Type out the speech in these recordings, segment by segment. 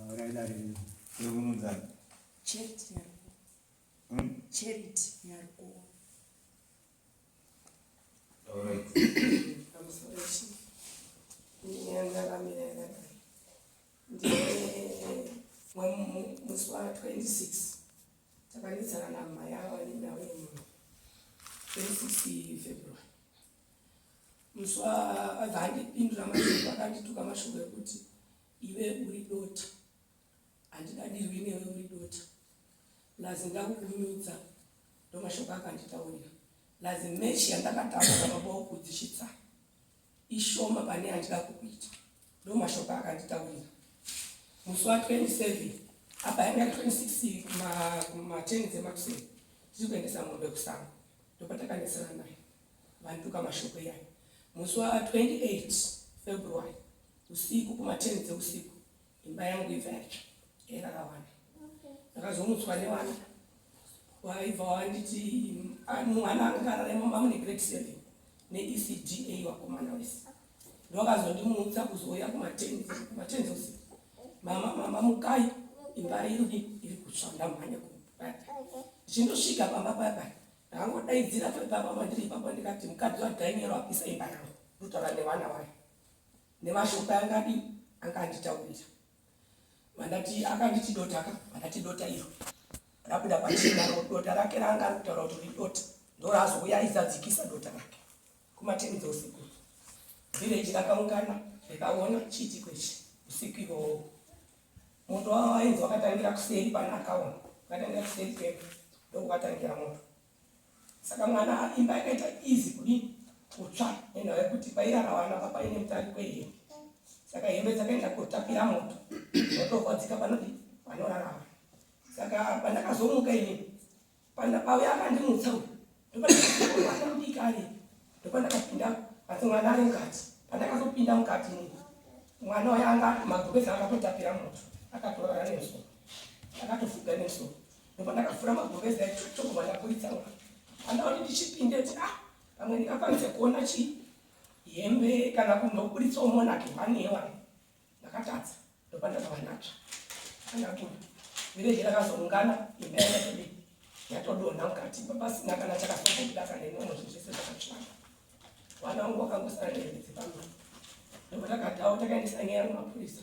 Taurai dare rino. Unonzani? Charity Nyaruko. Charity Nyaruko. Alright. Pamusoro chi ndakamira yakadai ndine musi wa 26 takanetsana namai ava nenhau yemunhu 26 February musi waabva andipindura mashoko akandituka mashoko ekuti iwe uri dota handidadirwi newe uri dota plus ndakukunyudza ndomashoko akanditaurira plus mechi yandakatamba nababa wokudzishitsa ishoma pane yandida kukuita ndomashoko akanditaurira musi wa 27 apa yanga 26 kuma 10 dzemakuseni tiri kuendesa mombe kusango ndopatakanesana naye vanduka mashoko iyayo musi wa 28 February usiku kuma 10 dzeusiku imba yangu ibva yatsva yairara ndakazomutswa nevana waibva wanditi mwana anga akarara imomo mune grade 7 neECDA vakomana wese ndovakazondimutsa kuzouya kuma 10 dzeusiku mama mama mukai imba iri iri kutsva ndamhanya kupaya ndichindosvika pamba paya paya ndangodaidzira papa pandiri ipapo ndikati mukadzi waDaniel apisa imba yangu ndotaura nevana vayo nemashoko angadi anga anditaurira vandati akanditi dota ka vandati dota iro rabuda pachena dota rake raanga ari kutaura kuti ridota ndorazouya aizadzikisa dota rake kuma 10 dzeusiku village rakaungana rikaona chiitiko ichi usiku ivowo moto wainzi wakatangira kuseri pana akaona wakatangira kuseri kwemba ndokukatangira moto saka mwana imba yakaita easy kudini kutsva nenhau yekuti pairara vana pa paine mutariko wehembe saka hembe dzakaenda kotapira moto moto ukadzika panodi panorara vana saka pandakazomuka inini pauya akandimutsa uyu ndopandakaona mudiki ari ndopandakapinda asi mwana ari mukati pandakazopinda mukati inini mwana uyo anga magumbezi akatotapira moto akatorara nemusoro akatofuga nemusoro ndopandakavhura magumbezi aitokubva ndaburitsa mwana andaoti ndichipinde ti ah pamwe ndingakwanise kuona chi hembe kana kundoburitsawo monaki one yewana ndakatadza ndopandakava natsva andabuda village rakazoungana imba yatodi yatodonha mukati pasina kana chakazobuda kana imomo zvinhu zvese zvakatsvaka vana vangu vakangosara nehembe dzepamwe ndopatakatawo takaendesa nyaya kumapurisa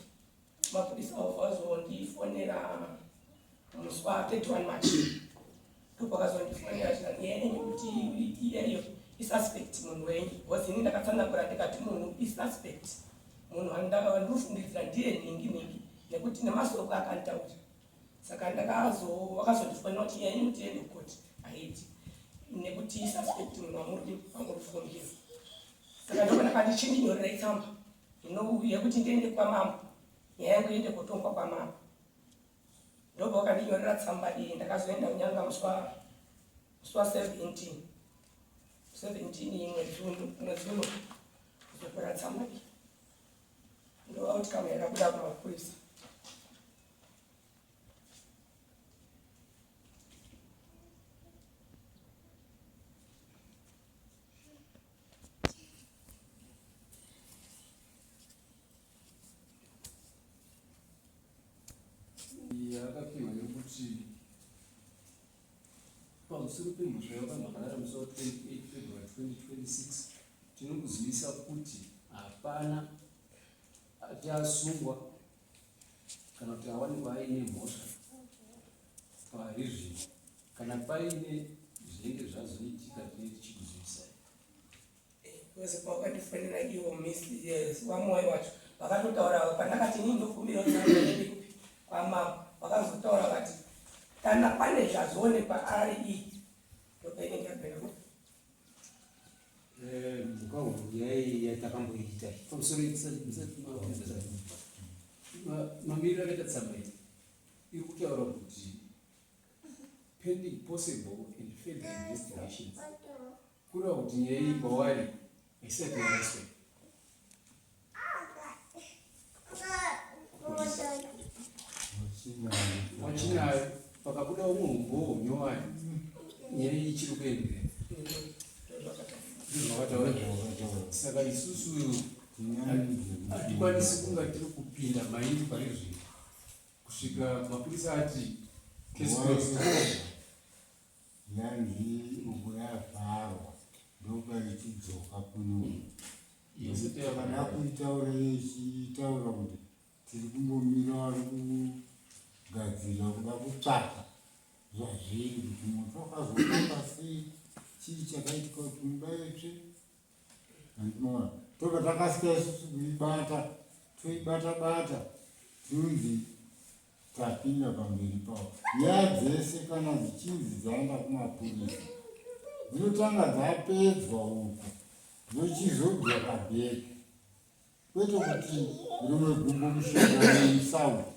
mapurisa vazondifonera musi wa 31 March ndopakazondifonera china nyaya yenyu kuti iyeyo isuspect munhu wenyu because ini ndakatsanangura ndikati munhu isuspect munhu wandinofungidzira ndiye nhingi nhingi nekuti nemasoko akanditaurira saka ndakazo vakazondifonera kuti nyaya yenyu tiende kukoti haiti nekuti isuspect munhu wamuri kufungira saka ndopa ndakati chindinyorerai tsamba yekuti ndiende kwamambo nyaya yangu iende kotongwa kwamambo ndobva wakandinyorera tsamba iyi ndakazoenda kunyanga musi wa 17 17 mwedzi uno kuzotora tsamba iyi ndo outcome yakabuda kumapurisa. Yakapiwa yekuti pamusoro pemhosva yakamhan'ara musi wa 28 February 2026 tinokuzivisa kuti hapana ati asungwa kana kuti awanikwa aine mhosva pari zvino. Kana paine zvinenge zvazoitika tinenge tichikuzivisai. Kwese kwakandifonera ivo miss wamoyo wacho vakatotaura pandakati inini ndokumbira kuti kupi kwamambo vakazotaura vati kana pane zvazoonekwa ari i ndopainenge yapera. Mhuka huru nyaya yatakamboita pamusoro musati mapedza mamiriro akaita tsamba iyi iri kutaura kuti pending possible and further investigations kureva kuti nyaya iyi kwavari haisati yaraswa. Wachinayo pakabuda umwe umbowo nyowani nyaya iyi ichiri kuenderera ndizvavataura saka isusu hatikwanisi kunga tiri kupinda mairi pari zvino. Kusvika mapurisa ati case closed. Yanzi uku yavharwa ndopaichidzoka kuno. Isati Kana yavharwa. kuitaura ichitaura kuti tiri kumbomira vari kugadzira kuda kutsvaka zvazviri kuti moto wakazofamba sei, chii chakaitika kuti imba itsve. Handinoona tobva takasika isusu kuibata, toibata bata, tinonzi tapinda pamberi pavo. Nyaya dzese kana dzichinzi dzaenda kumapurisa dzinotanga dzapedzwa uko dzochizodzoka back, kwete kuti rimwe gumbo mushonga neisauti.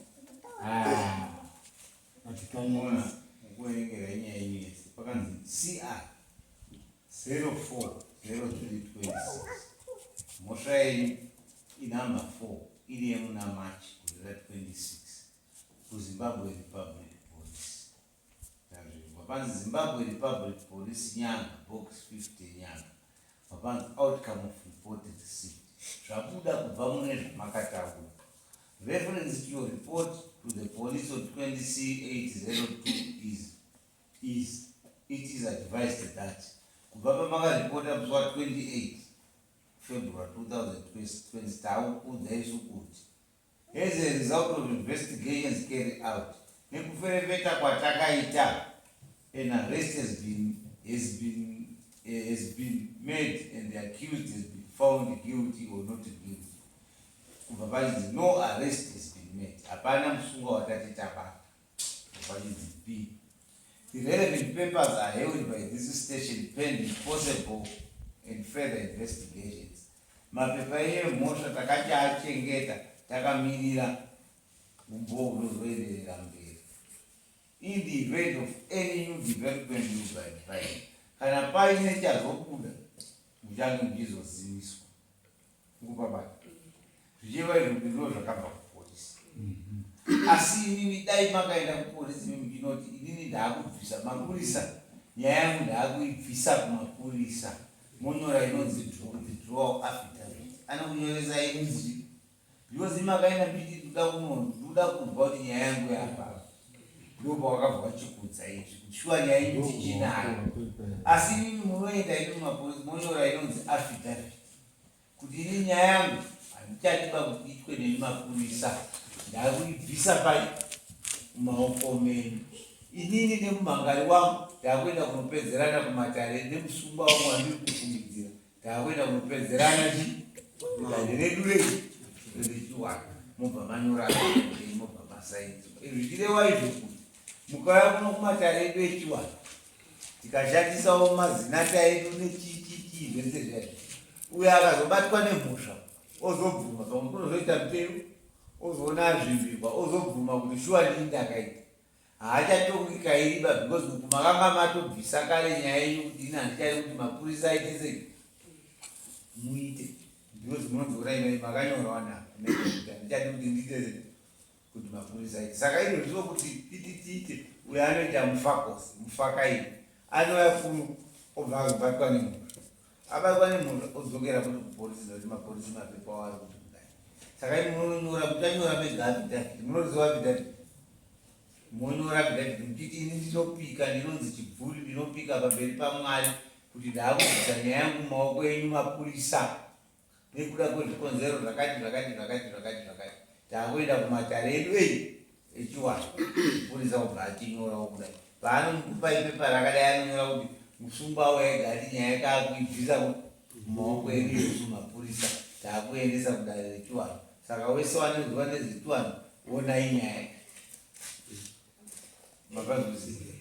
Hatikanyanyisa. Mukuverengera inyaya yenyu yese pakanzi CR 040326, mhosva yenyu inumber 4 iri yemuna March gore ra26 kuZimbabwe Republic Police. Tazvinzwa panzi Zimbabwe Republic Police, Nyanga, Box 50, Nyanga. Papanzi outcome of report received, zvabuda kubva mune zvamakataura. Reference to your report to the police on 20C802 is it is advised that kubva pamakaripota musi wa28 February 2020, takuudza isu kuti as a result of investigations carried out, nekuferefeta kwatakaita, an arrest has been made and the accused has been found guilty or not guilty. Kubva pachinzi no arrest has been made, hapana musungwa watati tabata. Pachinzi B, the relevant papers are held by this station pending possible and further investigations. Mapepa emhosva takachaachengeta takamirira umbowo hunozoenderera mberi. In the event of any new development, you will be advised. Kana paine chazobuda, muchange muchizoziviswa. Ngupabata zvichireva izvo kuti ndo zvakabva kupolisi. Asi inini dai makaenda kupolisi imi muchinoti inini ndaakubvisa mapurisa, nyaya yangu ndaakuibvisa kumapurisa, monyora inonzi withdrawal affidavit, anokunyoresai inonzi, because makaenda muchiti ndoda kunzwa kuti nyaya yangu yapapa, ndo pawakabva wachikudza izvi kuti shuwa nyaya yenyu tichinayo. Asi inini munoenda imi mapurisa monyora inonzi affidavit kuti ini nyaya yangu handichadiba kuti itwe nemi mapurisa, ndakuibvisa pai mumaoko menyu. Inini nemumhangari wangu ndakuenda kunopedzerana kumatare nemusungwa wangu wandiri kufungidzira, ndakuenda kunopedzerana chi dare redu rechiwana. Mobva manyora, mobva masainzwa izvi. Zvichireva izvo kuti mukauya kuno kumatare edu echiwana, tikashandisawo mazinata edu nechichichii zvese zvaizvo, uyo akazobatwa nemhosva ozobvuma, pamwe kunozoita mutero, ozoona azvimbirwa, ozobvuma kuti shuwa ndini ndakaita, haachatongi kairiba, because uku makanga matobvisa kare nyaya yenyu kuti ini handichadi kuti mapurisa aite sei muite, because munonzora inai makanyorwa nako kuti handichadi kuti ndiite sei kuti mapurisa aite. Saka izvo zvino kuti titi tiite, uyo anoita mufakosi mufakairi anouya kuno obva azobatwa nemhosva, abatwa nemhosva odzokera kuti kupolisi, nokuti mapolisi mapepa awo ari kuti kudai. Saka imi munonyora, muchanyora mega affidavit. Munoziva affidavit, monyora affidavit muchiti ini ndinopika, ndinonzi Chibvuri, ndinopika pamberi paMwari kuti ndaakubvisa nyaya yangu mumaoko enyu mapurisa nekuda kwezvikonzero zvakati zvakati zvakati zvakati zvakati, taakuenda kumatare edu ei echiwana. Mupurisa obva achinyorawo kudai, paanomukupai pepa rakadai, anonyora kuti musungwa wega ati nyaya taakuibvisa mumaoko edu isusu mapurisa, taakuendesa kudare rechiwana. Saka wese wanoziva nezvechiwana, onai nyaya makazviziva,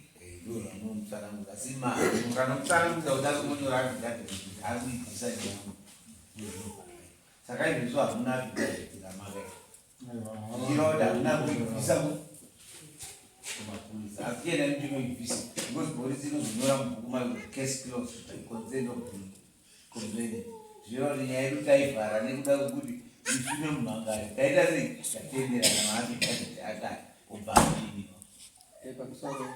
ndo zvamunomutsanangudza. Asi mukanomutsanangudza kuda kumonyora affidavit kuti akuibvisa nyaya, saka izvozvo hamuna affidavit ramakaita, zvichireva kuti hamuna kuibvisa kumapurisa. Asi tienda ndinoibvisa because polisi inozonyora mubhuku mayo kuti case closed by consent of the complainant, zvireva kuti nyaya yedu taivhara nekuda kwekuti isu nemumhangari taita sei, tatenderana maaffidavit akati obva apiniwa. Pamusoro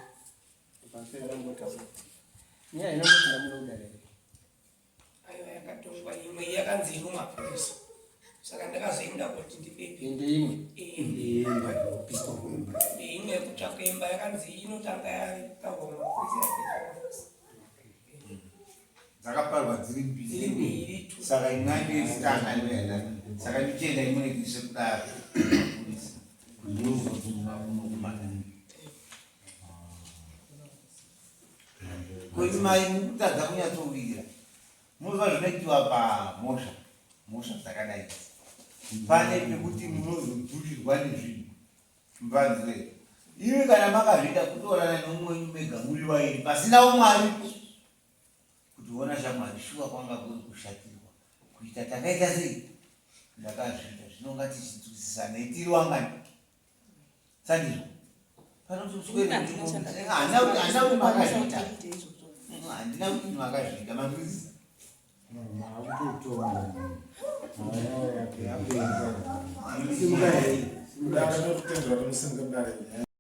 ndambotaura nyaya inongoti ndamuda kudare here? Aiwa, yakatongwa imwe yakanzi iri kumapurisa. Saka ndakazoenda kuti ndipepe Ende imwe. Imba yokupiswa kwemba. Neimwe yekutsva kwemba yakanzi inotanga yaparwa mapurisa yapedza. Dzakaparwa dziri Dziri mbiri. mbiri tu. Saka imwe yacho yechitanga ndoyandani. Saka ndichienda imonekise kudaro mapurisa. Ko mai mukutadza kunyatsowira. Munoziva zvinoitiwa pamhosva, mhosva dzakadai idzi. Pane pekuti munozodhurirwa nezvinhu. Mbanzwe. Iwe kana makazviita kutorana neumwe wenyu mega muri vairi pasina umwe aripo. Kuti ona shamwari shuwa kwanga kuri kushatirwa. Kuita takaita sei? Ndakazviita zvino ngatichinzwisisana tiri wangani. Sandizvo. Panoti uswere handina kuti handina kuti makazviita. Handina kuti makazviita manzwisisa. Makutotonga. Simukai. Mudare nokutendera kumusimuka mudare.